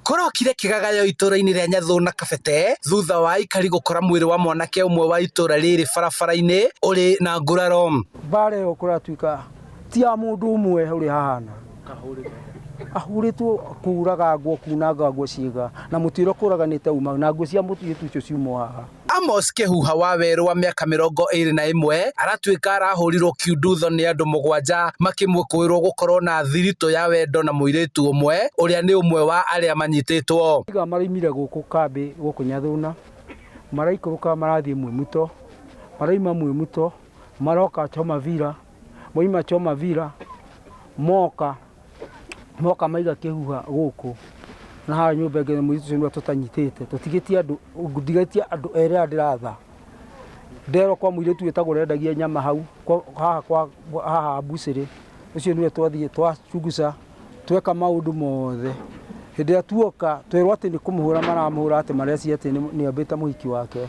Kũrokire kĩgagayo itũra-inĩ rĩa Nyathuna Kabete thutha wa aikari gũkora mwĩrĩ wa mwanake ũmwe wa itũra rĩrĩ barabara-inĩ ũrĩ na nguraro. Mbara ĩyo kũratuĩka ti ya mũndũ ũmwe ũrĩa hahana ahũrĩtwo kũragangwo kunangangwo ciĩga na mũtĩ ũrĩa kũraganĩte uma na nguo cia mũirĩtu ũcio ciuma haha. Amos Kĩhuha wa Werũ wa mĩaka 21 aratuĩka arahũrirwo kiundutho nĩ andũ mũgwanja makĩmũkũĩrwo gũkorwo na thiritũ ya wendo na mũirĩtu ũmwe ũrĩa nĩ ũmwe wa arĩa manyitĩtwo. Iga maraimire gũkũ kambĩ gũkũ Nyathuna maraikũrũka marathiĩ Mwĩmuto maraima Mwĩmuto maroka Choma Villa moima Choma Villa moka moka maiga kĩhuha gũkũ na haha nyũmba ĩngĩ mũirĩtu ũcio nĩwe tũtanyitĩte tũtigĩtie andũ ndigĩtie andũ erĩ aya ndĩratha nderwo kwa mũirĩtu wĩtagwo ũrendagia nyama hau haha kwa haha mbucĩrĩ ũcio nĩwe twathiĩ twachunguca tweka maũndũ mothe hĩndĩ ĩrĩa tuoka twerwo atĩ nĩ kũmũhũra maramũhũra atĩ mareciria atĩ nĩ ambĩte mũhiki wake.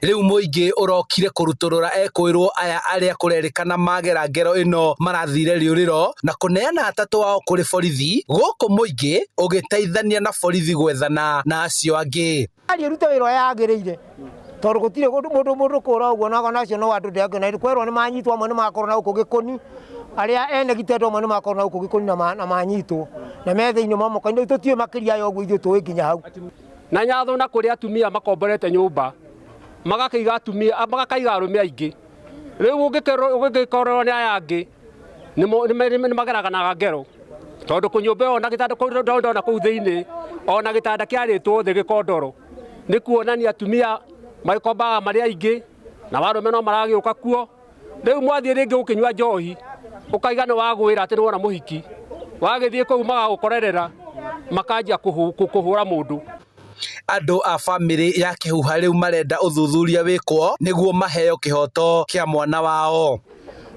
Rĩu mũingĩ ũrokire kũrutũrũra ekũĩrwo aya arĩa kũrerĩkana magera ngero ĩno marathire rĩũrĩro na kũneana atatũ ao kũrĩ borithi gũkũ mũingĩ ũgĩteithania na borithi gwethana na acio angĩ. Thirikari ĩrute wĩra ũrĩa yagĩrĩire tondũ gũtirĩ mũndũ mũndũ kũra ũguo na acio no andũ ndĩrakĩona kwerwo nĩ manyitwo amwe nĩ makorwo na gũkũ gĩkũni arĩa ene gĩtendo amwe nĩ makorwo na gũkũ gĩkũni na manyitwo na me thĩinĩ momoka-inĩ tũtiũĩ makĩria ya ũguo ithuĩ tũĩ nginya hau. Na Nyathuna kũrĩ atumia makomborete nyũmba magakĩiga atumia magakaiga arũme aingĩ rĩu ũngĩkorwo nĩ aya angĩ nĩ mageraganaga ngero tondũ kũnyũmba ĩyo ona gĩtanda ndona kũu thĩinĩ ona gĩtanda kĩarĩtwo thĩ gĩkondoro nĩ kuonania atumia magĩkombaga marĩ aingĩ na arũme no maragĩũka kuo. Rĩu mwathiĩ rĩngĩ gũkĩnyua njohi ũkaiga nĩ wagwĩra atĩ nĩ wona mũhiki wagĩthiĩ kũu magagũkorerera makanjia kũhũra mũndũ. Andũ a bamĩrĩ ya Kĩhuha rĩu marenda ũthuthuria wĩkwo nĩguo maheo kĩhoto kĩa mwana wao.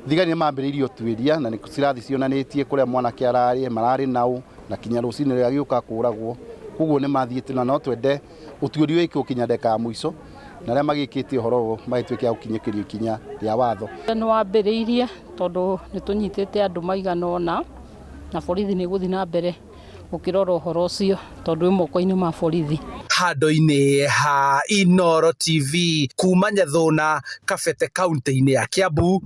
Thigari nĩ mambĩrĩirie ũtuĩria na nĩ cirathi cionanĩtie kũrĩa mwanake ararĩ mararĩ nau na kinya rũcinĩ rĩrĩa agĩũka kũragwo koguo nĩ mathiĩte na no twende ũtuĩria wĩkwo kinya ndagĩka ya mũico na arĩa magĩkĩte ũhoro ũyũ magĩtuĩke a gũkinyũkĩrio ikinya rĩa watho. Nĩ wambĩrĩirie tondũ nĩ tũnyitĩte andũ maigana ũna na borithi nĩ ĩgũthiĩ na mbere gũkĩrora ũhoro ũcio tondũ wĩ moko-inĩ ma borithi. Handũ-inĩ ha Inooro TV kuma Nyathuna, Kabete kaunti-inĩ ya Kiambu,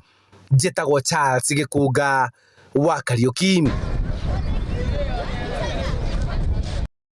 njĩtagwo Charles Gĩkunga wa Kariũki.